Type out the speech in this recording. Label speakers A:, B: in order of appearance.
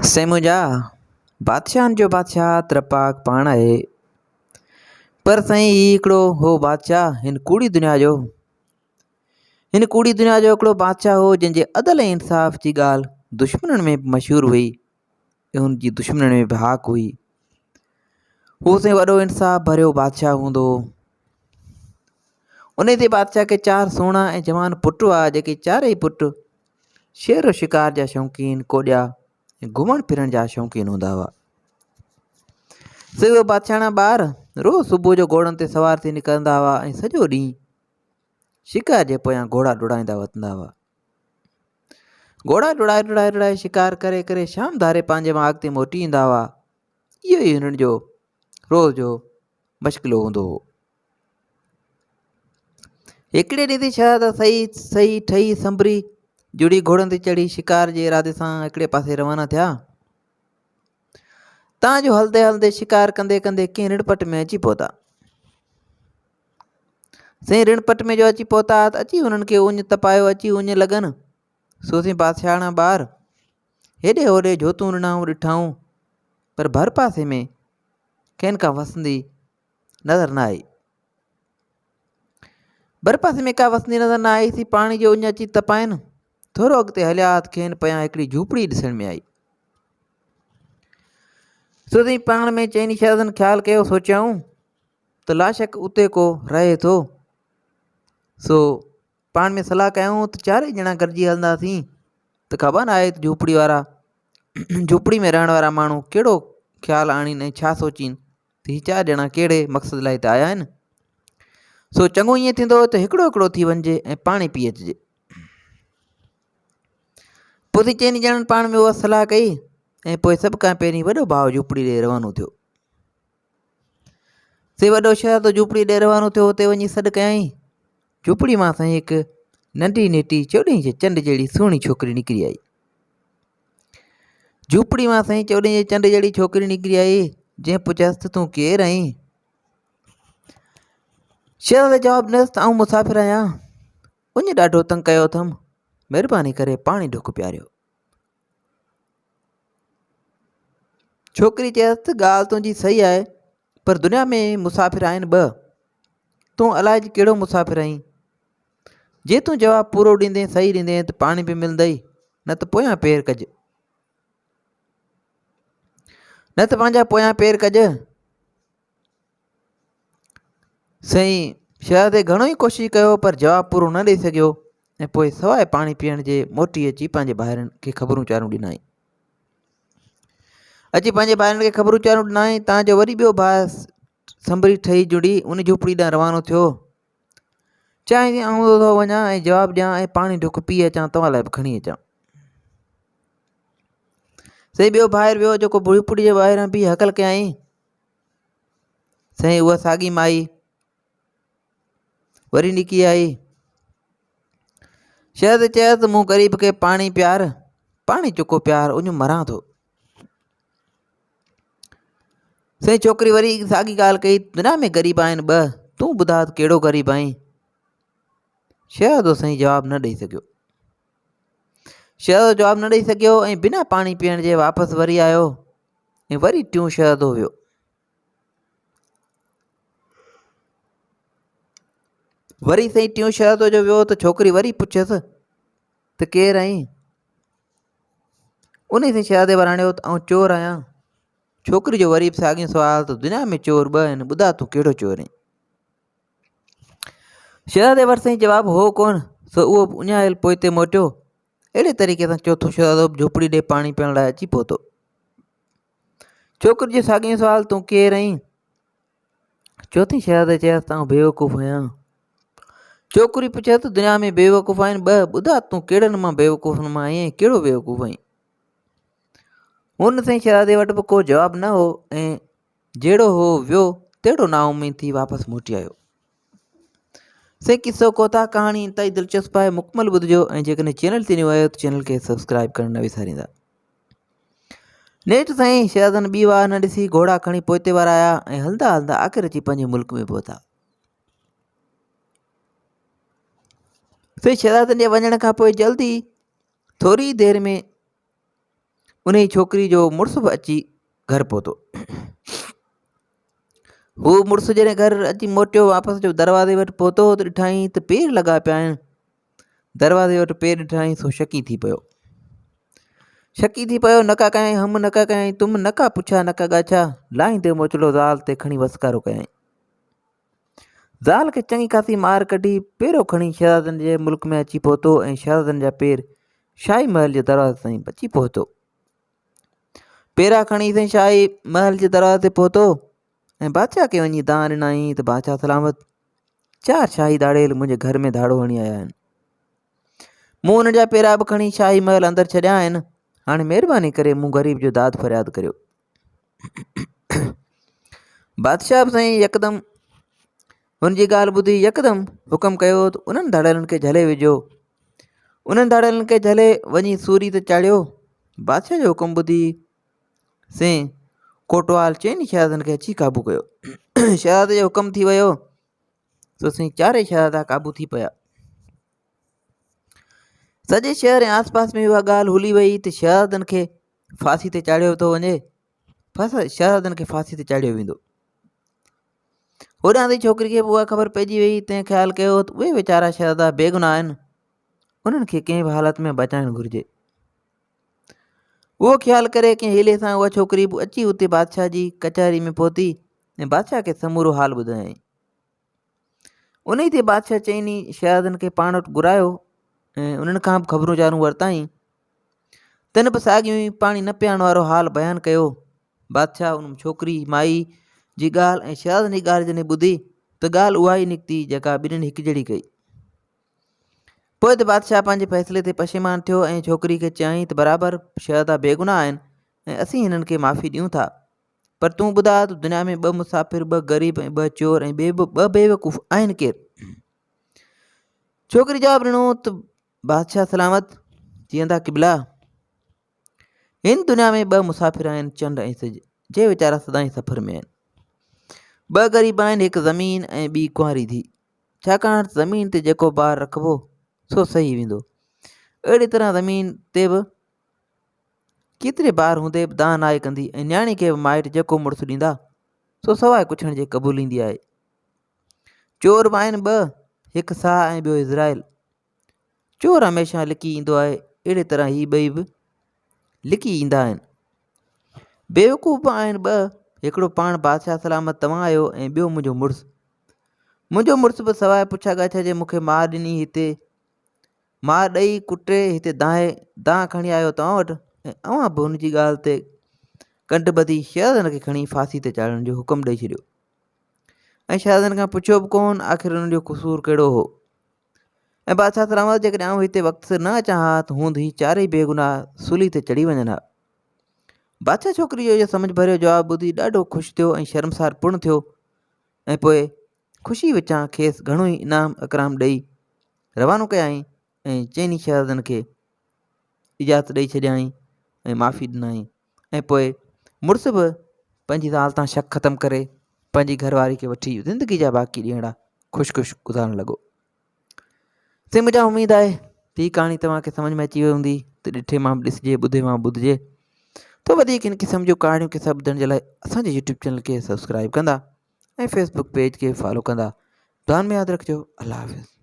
A: سي منهنجا بادشاهن جو بادشاهه ترپاڪ پاڻ آهي. پر سائين هي هڪڙو هو بادشاهه هن ڪوڙي دنيا جو. هن ڪوڙي دنيا جو هڪڙو بادشاهه هو جنهن جي عدل ۽ انصاف جي ڳالهه دشمنن ۾ به مشهور هئي ۽ هن جي دشمنن ۾ به هاڪ هئي. هو سائين وڏو انصاف ڀريو بادشاهه هوندو هو. انهي تي بادشاهه کي چار سهڻا ۽ جوان پٽ هئا جيڪي چارئي پٽ شعر و شڪار جا شوقين، ڪوڏيا ۽ گهمڻ ڦرڻ جا شوقين هوندا هئا. سو اهي بادشاهاڻا ٻار روز صبح جو گهوڙن تي سوار ٿي نڪرندا هئا ۽ سڄو ڏينهن شڪار جي پويان گهوڙا ڊوڙائيندا وتندا هئا. گهوڙا ڊوڙائي ڊوڙائي ڊوڙائي شڪار ڪري ڪري شام ڌاري پنهنجي ماڳ تي موٽي ايندا هئا. اهو ئي هنن جو روز جو مشغلو هوندو هو. هڪڙي ڏينهن تي شهزادا سهي سهي ٺهي سنڀري جڙي گهوڙن تي چڙهي شڪار جي ارادي سان هڪڙي پاسي روانا ٿيا. تان جو هلندي هلندي شڪار ڪندي ڪندي ڪنهن رڻپٽ ۾ اچي پهتا. سائين رڻپٽ ۾ جو اچي پهتا ته اچي هنن کي اڃ تپايو اچي اڃ لڳن. سو سائين بادشاهاڻا ٻار هيڏي هوڏي جهوتون ڏنائون ڏٺائون پر ڀر پاسي ۾ کين ڪا وسندي نظر نه آئي. ڀرپاسي ۾ ڪا وسندي نظر نه آئي سي پاڻي جو اڃ اچي تپائين. ٿورو اڳتي هليا ته کين پويان هڪڙي جهوپڙي ڏسڻ ۾ آئي. سو سائين پاڻ ۾ چئني شهزادن خيال ڪيو سوچيائون ته لاشڪ اتي ڪو رهي ٿو. سو پاڻ ۾ صلاح ڪيائون ته چارئي ڄڻا گڏجي هلنداسين ته خبر ناهي ته جهوپڙي وارا جهوپڙي ۾ رهڻ وارا ماڻهو ڪهڙو خيال آڻين ۽ ڇا سوچين ته هي چار ڄڻا ڪهڙي مقصد لاء هتي آيا آهن. سو چڱو ائين ٿيندو ته هڪڙو هڪڙو ٿي وڃجي ۽ پاڻي پي اچجي. پوء چئني ڄڻن پاڻ ۾ اها صلاح ڪئي ۽ پوء سڀ کان پهرين وڏو ڀاء جهوپڙي ڏي روانو ٿيو. سي وڏو شهر ته جهوپڙي ڏي روانو ٿيو اتي وڃي سڏ ڪيائين. جهوپڙي مان سائين هڪ ننڍي نيٽي چوڏهين جي چنڊ جهڙي سهڻي ڇوڪري نڪري آئي. جهوپڙي مان سائين چوڏهين جي چنڊ جهڙي ڇوڪري نڪري آئي جنهن پڇيس ته تون ڪير آهين؟ شهزادي جواب ڏنس ته آئون مسافر آهيان اڃ ڏاڍو تنگ ڪيو اٿم مهرباني ڪري پاڻي ڍڪ پياريو. ڇوڪري چيس ته ڳالهه تنهنجي صحيح آهي پر دنيا ۾ مسافر آهن ٻه تون الائج ڪهڙو مسافر آهين جي تون جواب پورو ڏيندين صحيح ڏيندين ته پاڻي به ملندئي نه ته پويان پير ڪج نه ته پنهنجا پويان پير ڪج سائين شهزادي گهڻو ئي ڪوشش ڪيو پر جواب پورو نه ڏئي سگهيو ۽ پوء سواء پاڻي پيئڻ جي موٽي اچي پنهنجي ڀائرن کي خبرون چارون ڏنائين. اچي پنهنجي ڀائرن کي خبرون چارون ڏنائين تان جو وري ٻيو ڀاء سنڀري ٺهي جڙي ان جهوپڙي ڏانهن روانو ٿيو. چيائين آئون ٿو وڃان ۽ جواب ڏيان ۽ پاڻي ڍڪ پي اچان توهان لاء به کڻي اچان. سائين ٻيو ڀائر ويو جيڪو جهوپڙي جي ٻاهران بيهي هڪل ڪيائين. سائين اها ساڳي مائي وري نڪي آئي. شهزادي چيس ته مون غريب کي پاڻي پيار، پاڻي چڪو پيار، اڃ مران ٿو. سائين ڇوڪري وري ساڳي ڳالهه ڪئي، دنيا ۾ غريب آهن ٻه، تون ٻڌاء ته ڪهڙو غريب آهين؟ شهزادو سائين جواب نه ڏئي سگهيو. شهزادو جواب نه ڏئي سگهيو ۽ بنا پاڻي پيئڻ جي واپس وري آيو. ۽ وري ٽيون شهزادو ويو. وري سائين ٽيون شهزادو جو ويو ته ڇوڪري وري پڇيس ته ڪير آهين؟ ان سائين شهزادي وراڻيو ته آئون چور آهيان. ڇوڪري جو وري به ساڳيو سوال ته دنيا ۾ چور ٻه آهن ٻڌاء تون ڪهڙو چور آهين؟ شهزادي وٽ سائين جواب هو ڪونه سو اهو به اڃايل پوئتي موٽيو. اهڙي طريقي سان چوٿون شهزادو به جهوپڙي ڏي پاڻي پيئڻ لاء اچي پهتو. ڇوڪري جو ساڳيو سوال تون ڪير آهين؟ چوٿين شهزادي چيس ته آئون بيوقوف آهيان. ڇوڪري پڇيس ته دنيا ۾ بيوقوف آهن ٻه، ٻڌاء تون ڪهڙن مان بيوقوفن مان آهين ۽ ڪهڙو بيوقوف آهين؟ هن سائين شهزادي وٽ به ڪو جواب نه هو ۽ جهڙو هو ويو تهڙو نااميد ٿي واپس موٽي آيو. سائين قصو ڪوتاهه ڪهاڻي انتهائي دلچسپ آهي مڪمل ٻڌجو ۽ جيڪڏهن چينل تي نيو آهيو ته چينل کي سبسڪرائب ڪرڻ نه وساريندا. نيٺ سائين شهزادن ٻي واهه نه ڏسي گهوڙا کڻي پوئتي ورايا ۽ هلندا هلندا آخر اچي پنهنجي ملڪ ۾ پهتا. سائين شهزادن جي وڃڻ کان پوء جلدي ٿوري دير ۾ انهي ڇوڪري جو مڙس به اچي گهر پهتو. هو مڙس جڏهن گهر اچي موٽيو واپس جو دروازي وٽ پهتو ته ڏٺائين ته پير لڳا پيا آهن. دروازي وٽ پير ڏٺائين سو شڪي ٿي پيو. شڪي ٿي پيو نڪا ڪيائين هم نڪا ڪيائين تم نڪا پڇا نڪا ڳاڇا لاهيندي موچڙو زال تي کڻي وسڪارو ڪيائين. زال کي چڱي خاصي مار ڪڍي پيرو کڻي شهزادن جي ملڪ ۾ اچي پهتو ۽ شهزادن جا پير شاهي محل جي دروازي تائين اچي پهتو. پيرا کڻي سائين شاهي محل جي دروازي تي پهتو ۽ بادشاهه کي وڃي دانهن ڏنائين ته بادشاهه سلامت چار شاهي ڌاڙيل منهنجي گهر ۾ ڌاڙو هڻي آيا آهن. مون انهن جا پيرا به کڻي شاهي محل اندر ڇڏيا آهن. هاڻي مهرباني ڪري مون غريب جو داد فرياد ڪريو. بادشاهه به سائين يڪدم هن جي ڳالهه ٻڌي يڪدم حڪم ڪيو ته انهن ڌاڙيلن کي جهلي وجهو. انهن ڌاڙيلن کي جهلي وڃي سوري تي چاڙهيو. بادشاهه جو حڪم ٻڌي سين ڪوٽوال چئني شهزادن کي اچي قابو ڪيو. شهزادي جو حڪم ٿي ويو سو سائين چارئي شهزادا قابو ٿي پيا. سڄي شهر ۽ آس پاس ۾ اها ڳالهه هلي وئي ته شهزادن کي ڦاسي تي چاڙهيو ٿو وڃي، شهزادن کي ڦاسي تي چاڙهيو ويندو. هوڏانهن تي ڇوڪري کي به اها خبر پئجي وئي، تنهن خيال ڪيو ته اهي ويچارا شهزادا بيگناهه آهن، انهن کي ڪنهن به حالت ۾ بچائڻ گهرجي. اهو خيال ڪري ڪنهن حيلي سان اها ڇوڪري به اچي اتي بادشاهه جي ڪچهري ۾ پهتي ۽ بادشاهه کي سمورو حال ٻڌايائين. انهي تي بادشاهه چئني شهزادن کي پاڻ وٽ گهرايو ۽ انهن کان به خبرون چارون ورتائين. تن به ساڳيون ئي پاڻي نه پيارڻ وارو حال بيان ڪيو. بادشاهه ان ڇوڪري، مائي، جي ڳالهه ۽ شهزادن جي ڳالهه جڏهن ٻڌي ته ڳالهه اها ئي نڪتي جيڪا ٻنهين هڪجهڙي ڪئي. پوء ته بادشاهه پنهنجي فيصلي تي پشيمان ٿيو ۽ ڇوڪري کي چيائين ته برابر شهزادا بيگناهه آهن ۽ اسين هنن کي معافي ڏيون ٿا. پر تون ٻڌاء ته دنيا ۾ ٻه مسافر، ٻه غريب ۽ ٻه چور ۽ ٻه بيوقوف آهن ڪير؟ ڇوڪري جواب ڏنو ته بادشاهه سلامت، جيئندا قبلا، هن دنيا ۾ ٻه مسافر آهن چنڊ ۽ سج، جي ويچارا سدائين سفر ۾ آهن. ٻه غريب آهن، هڪ زمين ۽ ٻي ڪنواري ڌيء. ڇاڪاڻ ته زمين تي جيڪو بار رکبو سو سهي ويندو. اهڙي طرح زمين تي به ڪيتري بار هوندي به دانهن ناهي ڪندي ۽ نياڻي کي به مائٽ جيڪو مڙس ڏيندا سو سواء ڪڇڻ جي قبوليندي آهي. چور به آهن ٻه، هڪ ساهه ۽ ٻيو عزرائيل. چور هميشه لڪي ايندو آهي، اهڙي طرح هي ٻئي به لڪي ايندا آهن. بيوقوف به آهن ٻه، هڪڙو پاڻ بادشاهه سلامت توهان آهيو ۽ ٻيو منهنجو مڙس. منهنجو مڙس به سواء پڇا ڳاڇا جي مون کي مار ڏني هتي مار ڏئي ڪٽي هتي دانهين دانهن کڻي آيو توهان وٽ ۽ اوهان به هن جي ڳالهه تي ڪنڊ ٻڌي شهزادن کي کڻي ڦاسي تي چاڙهڻ جو حڪم ڏئي ڇڏيو ۽ شهزادن کان پڇيو به ڪونه آخر انهن جو قصور ڪهڙو هو ۽ بادشاهه سلامت جيڪڏهن آئون هتي وقت سر نه اچان ها ته هوند هي چارئي بيگناهه سولي تي چڙهي وڃن ها. بادشاهه ڇوڪري جو اهو سمجهه ڀريو جواب ٻڌي ڏاڍو خوش ٿيو ۽ شرمسار پڻ ٿيو ۽ پوء خوشي وچان کيس گهڻو ئي انعام اڪرام ڏئي روانو ڪيائين ۽ چئني شهزادن کي اجازت ڏئي ڇڏيائين ۽ معافي ڏنائين ۽ پوء مڙس به پنهنجي زال تان شڪ ختم ڪري پنهنجي گهر واري کي وٺي زندگي جا باقي ڏينهڙا خوش خوش گذارڻ لڳو. سي منهنجا اميد آهي ته هي ڪهاڻي توهان کي سمجھ ۾ اچي وئي هوندي ته ڏٺي مان به ڏسجي ٻڌي مان ٻڌجي ته وڌيڪ هن قسم جون ڪهاڻيون قصا ٻڌڻ جي لاء اسان جي يوٽيوب چينل کي سبسڪرائب ڪندا ۽ فيسبوڪ پيج کي فالو ڪندا. دعائن ۾ ياد رکجو. الله حافظ.